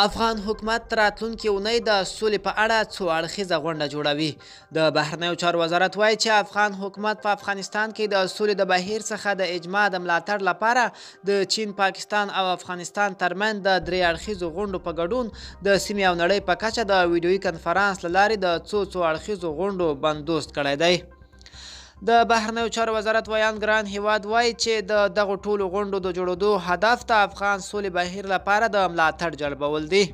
افغان حکومت راتلونکې اونۍ د سولې په اړه څو اړخیزه غونډه جوړوي. د بهرنیو چارو وزارت وایي چې افغان حکومت په افغانستان کې د سولې د بهیر څخه د اجماع د ملاتړ لپاره د چین، پاکستان او افغانستان ترمنځ د درې اړخیزو غونډو په ګډون د سیمې او نړۍ په کچه د ویډیويي کنفرانس له لارې د څو څو اړخیزو غونډو بندوست کړی دی. د بهرنیو چارو وزارت ویاند ګران هیواد وایي چې د دغو ټولو غونډو د جوړېدو هدف د افغان سولې بهیر لپاره د ملاتړ جلبول دي.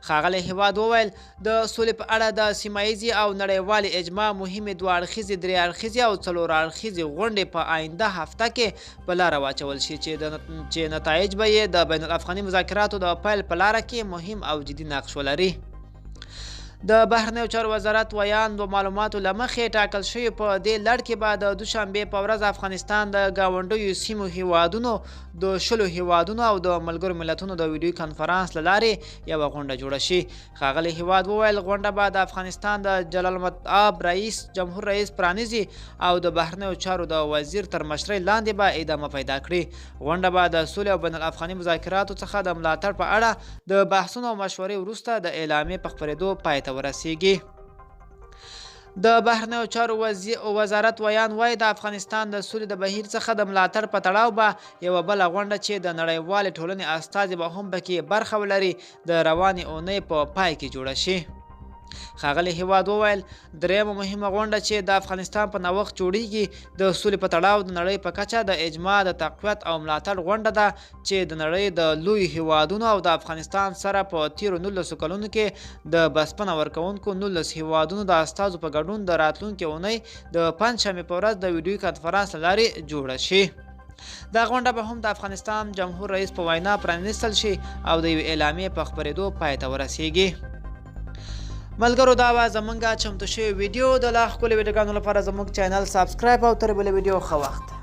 ښاغلی هیواد وویل، د سولې په اړه د سیمه ییزې او نړیوالې اجماع مهمې دوه اړخیزې، درې اړخیزې او څلور اړخیزې غونډې په آینده هفته کې په لاره واچول شي چې نتایج به یې د بین الافغاني مذاکراتو د پیل په لاره کې مهم او جدي نقش ولري. د بهرنیو چارو وزارت ویاند د معلوماتو له مخې، ټاکل شوې په دې لړ کې به د دوشنبې په ورځ افغانستان د ګاونډیو سیمو هیوادونو د 20 هیوادونو او د ملګرو ملتونو د ویډیوي کنفرانس له لارې یوه غونډه جوړه شي. ښاغلي هیواد وویل، غونډه به د افغانستان د جلالمتاب رئیس جمهور رئیس پرانیزي او د بهرنیو چارو د وزیر تر مشرۍ لاندې به ادامه پیدا کړي. غونډه به د سولې او بین الافغاني مذاکراتو څخه د ملاتړ په اړه د بحثونو او مشورې وروسته د اعلامیې په خپرېدو پای ته ورسیږي. د بهرنیو چارو وزارت ویاند وایي، د افغانستان د سولې د بهیر څخه د ملاتړ په تړاو به یوه بله غونډه چې د نړیوالې ټولنې استازي به هم پکې برخه ولري، د روانې اونۍ په پای کې جوړه شي. ښاغلي هیواد وویل، درېیمه مهمه غونډه چې د افغانستان په نوښت جوړیږي، د سولې په تړاو د نړۍ په کچه د اجماع د تقویت او ملاتړ غونډه ده چې د نړۍ د لویو هیوادونو او د افغانستان سره په تیرو 19 کلونو کې د بسپنه ورکوونکو 19 هیوادونو د استازو په ګډون د راتلونکې اونۍ د پنجشنبې په ورځ د ویډیويي کنفرانس له لارې جوړه شي. دا غونډه به هم د افغانستان جمهور رئیس په وینا پرانیستل شي او د یوې اعلامیې په خپرېدو پای ته ورسیږي. ملګرو، دا وه زمونږ چمتو شوې ویډیو. د لا ښکلو ویډیوګانو لپاره زموږ چینل سبسکرایب او تر بلې ویډیو ښه وخت.